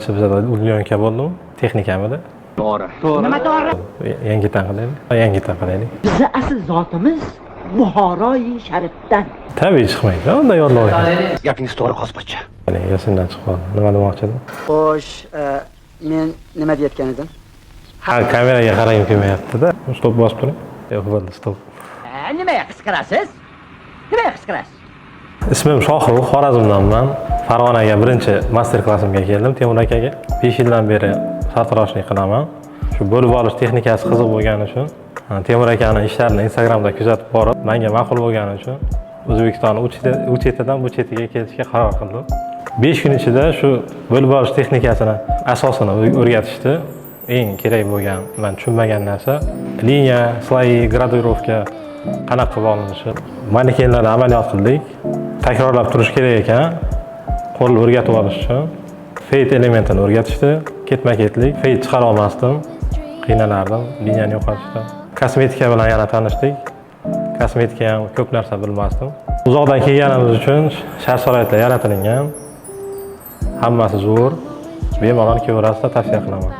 Bizada удлинёнка bo'ldimi? Texnikamidi? To'g'ri. Nima to'g'ri? Yangidan qilaylik. Yangidan qilaylik. Bizni asl zotimiz Buxoroi sharifdan. Tabiiy chiqmaydi. Unda yodlab. Gapingiz to'g'ri, Qo'zipochcha. Esimdan chiqib qoldi. Nima demoqchi edim? Xo'sh, men nima deyotgan edim? Ha, kameraga qaragim kelmayapti-da. Stop bosib turing. Yo'q, bo'ldi, stop. Nimaga qichqirasiz? Nimaga qichqirasiz? Ismim Shohrux, Xorazmdanman. Farg'onaga birinchi master klassimga keldim Temur akaga. 5 yildan beri sartaroshlik qilaman. Shu bo'lib olish texnikasi qiziq bo'lgani uchun, Temur akani ishlarini Instagramda kuzatib borib, menga ma'qul bo'lgani uchun O'zbekistonni u chetidan bu chetiga kelishga qaror qildim. 5 kun ichida shu bo'lib olish texnikasini asosini o'rgatishdi. Eng kerak bo'lgan, man tushunmagan narsa liniya, слои, градуировка qanaqa qilib olinishi. Manekenlarni amaliyot qildik. Takrorlab turish kerak ekan, qo'l o'rgatib olish uchun. Fade elementini o'rgatishdi. Ketma-ketlik fade chiqara olmasdim, qiynalardim liniyani yo'qotishda. Kosmetika bilan yana tanishdik. Kosmetika ham ko'p narsa bilmasdim. Uzoqdan kelganimiz uchun shart sharoitlar yaratilgan. Hammasi zo'r. Bemalol kelaverasizlar, tavsiya qilaman.